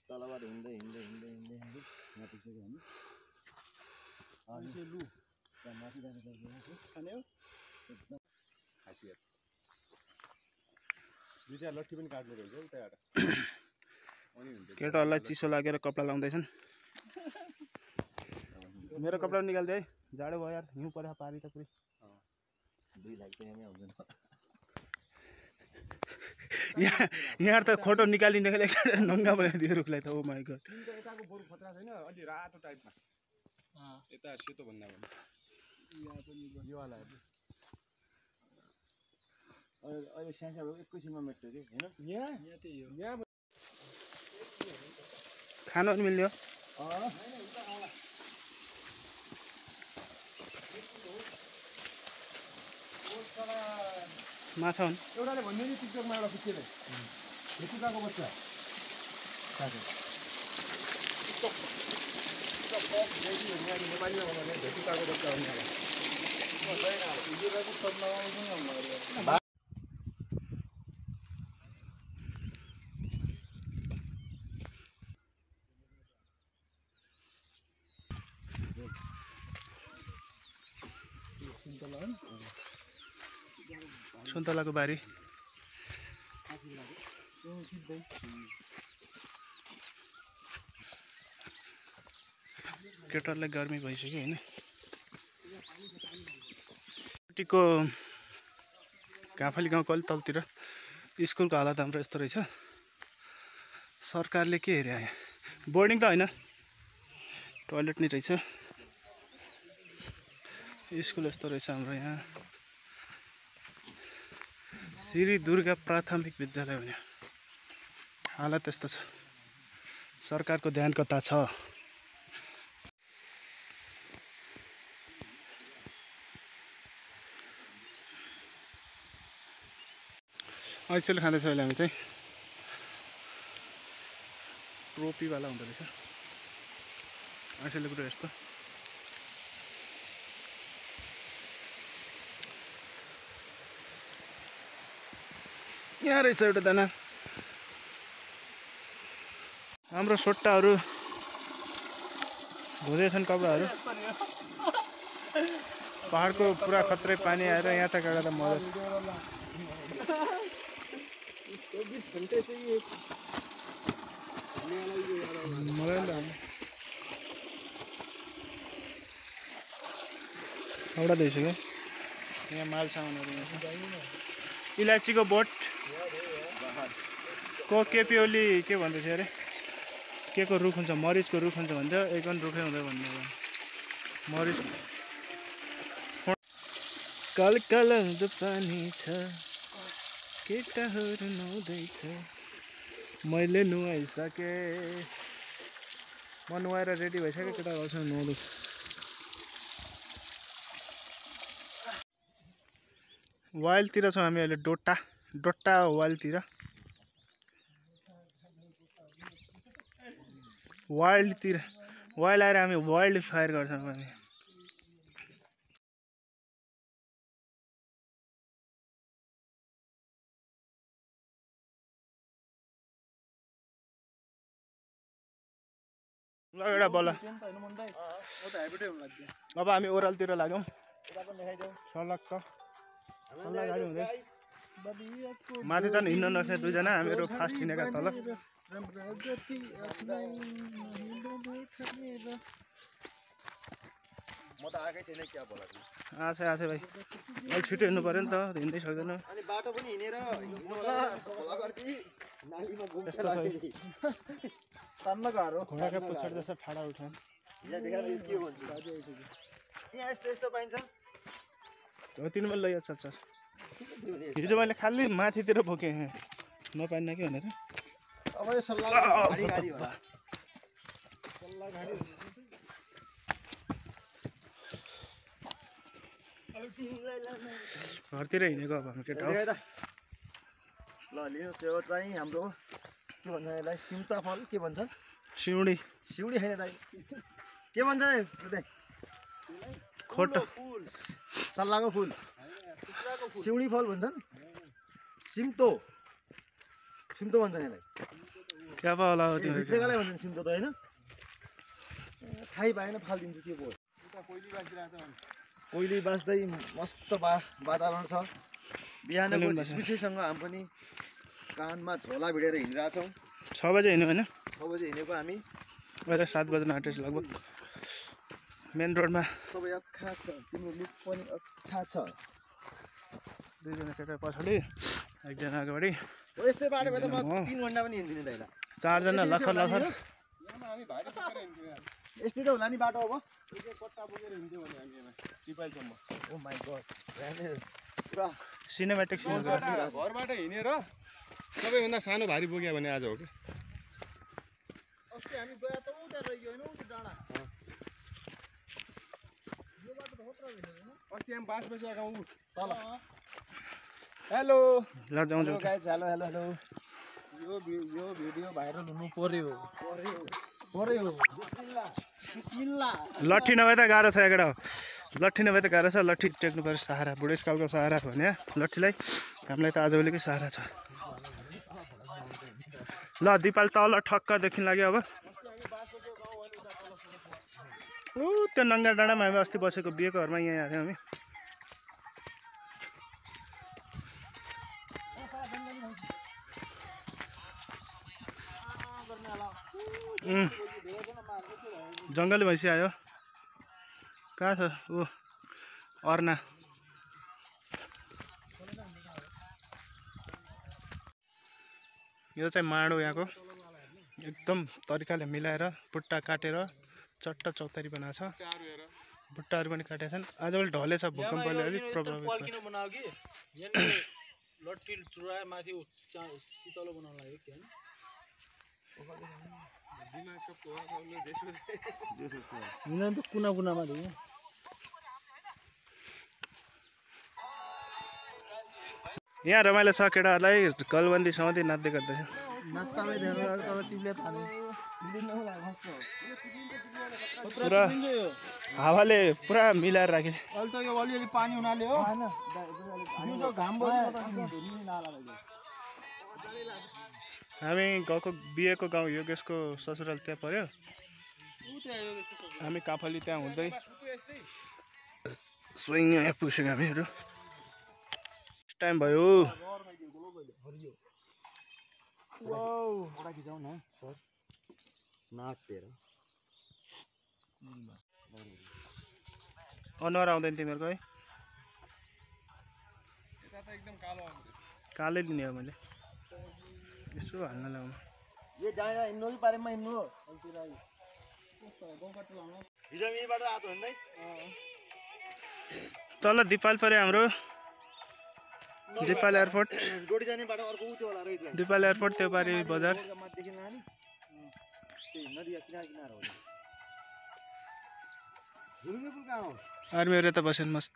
तलबाट हिँड्दै हिँड्दै हिँड्दै हिँड्दै हिँड्दै यहाँ पुगिसक्यो हामी अनि लु त्यहाँ माथि जानु खाने हो एकदम खासियत दुईटा लट्ठी पनि काट्नु रहेछ उताबाट केटाहरूलाई चिसो लागेर कपडा लाउँदैछन् मेरो कपडा निकाल्दै है जाडो भयो यार हिउँ परेको पारी त पुरै दुई लाख त यहाँमै आउँदैन यहाँ त फोटो निकालिने नङ्गा भयो त्यो रुखलाई त ओ माई गॉड यताको बरु खतरा छैन अलि रातो टाइपमा यता सेतो भन्दा पनि यहाँ पनि यो वाला अहिले स्यासाहरू एकैछिनमा मेट्यो कि होइन यहाँ त्यही हो यहाँ खान पनि मिल्यो माछा हुन् एउटाले भन्यो नि टिकटकमा एउटा पिक्चरले भेटुकाको बच्चा नेपालीमा भन्यो भेटुकाको बच्चा सुन्तलाको बारी केटाहरूलाई गर्मी भइसक्यो होइन टिको काफली गाउँको अलि तलतिर स्कुलको हालत हाम्रो यस्तो रहेछ सरकारले के हेरे आयो बोर्डिङ त होइन टोयलेट नै रहेछ स्कुल यस्तो रहेछ हाम्रो यहाँ श्री दुर्गा प्राथमिक विद्यालय भने हालत यस्तो छ सरकारको ध्यान कता छ ऐसेल खाँदैछ अहिले हामी चाहिँ रोपीवाला हुँदो रहेछ ऐसेलको कुरो यस्तो यहाँ रहेछ एउटा दाना हाम्रो सोट्टाहरू धुँदैछन् कपडाहरू पहाडको पुरा खत्रै पानी आएर यहाँ तक एउटा त मजा एउटा दिएछ क्या यहाँ माल सामानहरू इलायचीको बोट को केपिओली के भन्दैछ अरे के को रुख हुन्छ मरिचको रुख हुन्छ भन्छ एक पनि रुखै हुँदै भन्ने मरिच कल कल पानी छ केटाहरू नुहाउँदैछ मैले नुहाइसकेँ म नुहाएर रेडी भइसकेँ केटाहरूसँग नुहाउँदै वाइल्डतिर छौँ हामी अहिले डोट्टा वाइल्डतिर वाइल्ड आएर हामी वाइल्ड फायर गर्छौँ हामी ल एउटा बल्ल अब हामी ओह्रालतिर लाग्यौँ सलक्क गाडी हुँदै माथि छन् हिँड्न नस्ने दुईजना हामीहरू फास्ट हिँडेका तल म त आएकै छैन क्या बोला आछ भाइ अलिक छिटो हिँड्नु पऱ्यो नि त हिँड्दै सक्दैन अनि बाटो पनि हिँडेर घोडाका पुछाडि जस्तो ठाडा उठान यहाँ यस्तो यस्तो पाइन्छ तिनीमा लैया छ हिजो मैले खालि माथितिर बोकेँ नपाइन्न कि भनेर अब यो सल्लाह गाडी होला सल्लाह गाडी घरतिर हिँडेको अब हामी केटा ल लिनुहोस् यो चाहिँ हाम्रो के भन्छ यसलाई सिम्ता फल के भन्छ सिउँडी होइन दाइ के भन्छ खोटो फुल सल्लाहको फुल सिउँडी फल भन्छन् सिम्तो भन्छ यसलाई क्या पो होला हो तिम्रो भित्रकालाई भन्छ सिम्तो त होइन थाहै पाएन फालिदिन्छु के भयो कोइली बाँच्दै मस्त वातावरण छ बिहानको झिसमिसैसँग हामी पनि कानमा झोला भिडेर हिँडिरहेछौँ 6 बजे हिँड्यो होइन 6 बजे हिँडेको हामी अहिले 7 बज्न आँटेछ लगभग मेन रोडमा सबै अख्खा छ तिम्रो लुक पनि अख्खा छ दुईजना केटा पछाडि एकजना अगाडि यस्तै बाटो भए त म 3 घण्टा पनि हिँड्दिनँ दाइला 4 जना लखर लखर यस्तै त होला नि बाटो अब कट्टा बोकेर हिँड्थ्यो भने हामी टिपाइलसम्म ओ माइ गॉड पुरा सिनेमेटिक सिन घरबाट हिँडेर सबैभन्दा सानो भारी बोक्यो भने आज हो कि अस्ति हामी गए त उता रह्यो हैन उता डाँडा यो बाटो त होत्र भेट्यो हैन अस्ति हामी 5 बजे आएको तल हेलो ल जाउँ जाउँ गाइस हेलो हेलो हेलो यो भिडियो भाइरल हुनु पर्यो लट्ठी नभए त गाह्रो छ एकटा लट्ठी नभए त गाह्रो छ लट्ठी टेक्नु पर्छ सहारा बुढेसकालको सहारा भने लट्ठीलाई हामीलाई त आजभोलिकै सहारा छ ल दिपाल तल ठक्कदेखि लाग्यो अब त्यो नङ्गा डाँडामा हामी अस्ति बसेको बिहेको घरमा यहाँ आएको हामी जङ्गली भैँसी आयो कहाँ छ ऊ अर्ना यो चाहिँ माडो यहाँको एकदम तरिकाले मिलाएर बुट्टा काटेर चट्टा चौतारी बनाएको छ बुट्टाहरू पनि काटेका छन् आजभोलि ढलेछ भूकम्पले अलिक प्रभावित कुना कुनामा दियो यहाँ रमाइलो छ केटाहरूलाई गलबन्दी समाति नाच्दै गर्दैछ पुरा हावाले पुरा मिलाएर राखे अहिले त यो अलिअलि पानी हुनाले हो हामी गएको बिहेको गाउँ योगेशको ससुराल त्यहाँ पर्यो हामी काफली त्यहाँ हुँदै स्वयं यहाँ पुगेको हामीहरू टाइम भयो अनुहार आउँदैन तिमीहरूको है कालै लिने हो मैले यसो हाल्न लगाउनु ये डाँडा हिँड्नु कि पारेमा हिँड्नु हो हिजो यहीँबाट आएको हिँड्दै तल दिपाल पर्यो हाम्रो दिपाल एयरपोर्ट डोडी जाने बाटो अर्को उ त्यो होला रहेछ दिपाल एयरपोर्ट त्यो पारि बजार माथिदेखि लाने त्यही नदीका किनार हो आर्मीहरू त बसेन मस्त